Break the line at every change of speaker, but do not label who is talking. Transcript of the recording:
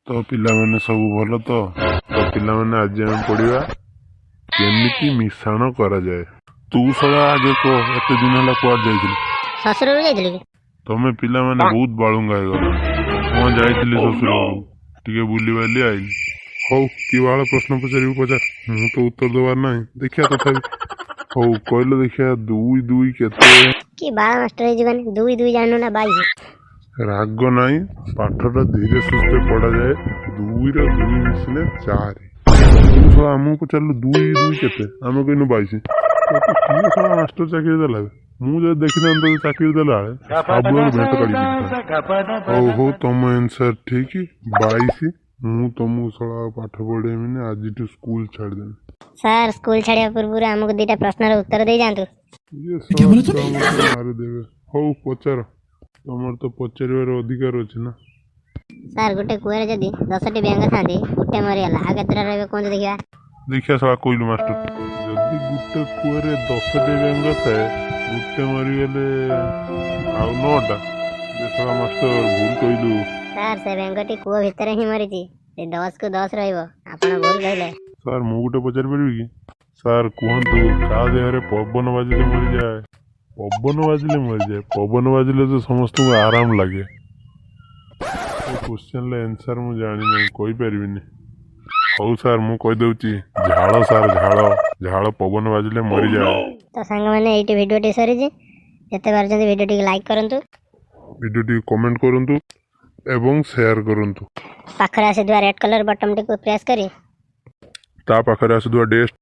ତ ପିଲାମାନେ, ସବୁ ଭଲ ତ? ତ ପିଲାମାନେ, ଆଜି ଆମେ ପଢିବା କେମିତି ମିଶାଣ କରାଯାଏ। ତୁ ଶଳା ଆଗେ କହ, ଏତେ ଦିନ ହେଲା କୁଆଡେ ଯାଇଥିଲୁ?
ଶ୍ୱଶୁରରୁ ଯାଇଥିଲୁ କି?
ତମେ ପିଲାମାନେ ବହୁତ ବାଳୁଙ୍ଗା ହେଇଗଲ। ହଁ, ଯାଇଥିଲି ଶ୍ୱଶୁର ଘରକୁ, ଟିକେ ବୁଲିବାଲି ଆଇଲି। ହଉ, କି ବାଳ ପ୍ରଶ୍ନ ପଚାରିବୁ ପଚାର, ମୁଁ ତ ଉତ୍ତର ଦେବାର ନାହିଁ। ଦେଖିବା ତଥାପି। ହଉ, କହିଲ ଦେଖିବା, ଦୁଇ ଦୁଇ କେତେ?
କି ବାଳ ମାଷ୍ଟର ହେଇଯିବାନି, ଦୁଇ ଦୁଇ ଜାଣିନୁ ନା? 22।
ରାଗ ନାହିଁ, ପାଠଟା ଧୀରେ ସୁସ୍ଥେ ପଢାଯାଏ। ଦୁଇର ଦୁଇ ମିଶିଲେ ଚାରି। ତୁ ଶଳା ଆମକୁ ପଚାରିଲୁ ଦୁଇ ଦୁଇ କେତେ, ଆମେ କହିଲୁ 22। ତୋତେ କିଏ ଶଳା ମାଷ୍ଟର ଚାକିରି ଦେଲା ବେ? ମୁଁ ଯଦି ଦେଖିଥାନ୍ତି ତୋତେ ଚାକିରି ଦେଲା ବେଳେ, ଶାବୁଳରେ ବେଣ୍ଟ କାଢି ଦେଇଥାନ୍ତି। ହଉ ହଉ, ତମ ଆନ୍ସର ଠିକ, 22। ମୁଁ ତମକୁ ଶଳା ଆଉ ପାଠ ପଢେଇବିନି, ଆଜିଠୁ ସ୍କୁଲ ଛାଡ଼ିଦେବି।
ସାର୍, ସ୍କୁଲ ଛାଡ଼ିବା ପୂର୍ବରୁ ଆମକୁ ଦିଟା ପ୍ରଶ୍ନର ଉତ୍ତର ଦେଇଯାଆନ୍ତୁ।
ଇଏ ଶଳା ଛୁଆ ମତେ ମାରିଦେବେ। ହଉ, ପଚାର, ତମର ତ ପଚାରିବାର ଅଧିକାର ଅଛି ନା।
ସାର୍, ଗୋଟେ କୂଅରେ ଯଦି 10ଟି ବେଙ୍ଗ ଥାନ୍ତି, ଗୋଟେ ମରିଗଲା, ଆଉ କେତେଟା ରହିବେ କୁହନ୍ତୁ ଦେଖିବା।
ଦେଖିବା ଶଳା, କହିଲୁ ମାଷ୍ଟର। ଯଦି ଗୋଟେ କୂଅରେ 10ଟି ବେଙ୍ଗ ଥାଏ, ଗୋଟେ ମରିଗଲେ ଆଉ ନଅଟା। ଯେ ଶଳା ମାଷ୍ଟର, ଭୁଲ କହିଲୁ।
ସାର୍, ସେ ବେଙ୍ଗଟି କୂଅ ଭିତରେ ହିଁ ମରିଛି, ସେ 10କୁ 10 ରହିବ। ଆପଣ ଭୁଲ କହିଲେ।
ସାର୍, ମୁଁ ଗୋଟେ ପଚାରି ପାରିବି କି? ସାର୍, କୁହନ୍ତୁ, କାହା ଦେହରେ ପବନ ବାଜିଲେ ମରିଯାଏ? ପବନ ବାଜିଲେ ମରିଯାଏ? ପବନ ବାଜିଲେ ତ ସମସ୍ତଙ୍କୁ ଆରାମ ଲାଗେ। ଏ କ୍ୱେଶ୍ଚନର ଆନ୍ସର ମୁଁ ଜାଣିନାହିଁ, କହିପାରିବିନି। ହଉ ସାର୍, ମୁଁ କହିଦେଉଛି। ଝାଳ ସାର୍, ଝାଳ। ଝାଳ ପବନ ବାଜିଲେ ମରିଯାଏ।
ତ ସାଙ୍ଗମାନେ, ଏଇଠି ଭିଡ଼ିଓଟି ସରିଛି। ଯେତେ ପାରୁଛନ୍ତି ଭିଡ଼ିଓଟିକୁ ଲାଇକ୍ କରନ୍ତୁ।
ଭିଡ଼ିଓଟିକୁ କମେଣ୍ଟ କରନ୍ତୁ ଏବଂ ସେୟାର କରନ୍ତୁ।
ପାଖରେ ଆସିଥିବା ରେଡ୍ କଲର୍ ବଟନ୍ଟିକୁ ପ୍ରେସ୍ କରି
ତା ପାଖରେ ଆସୁଥିବା ଡେସ୍କ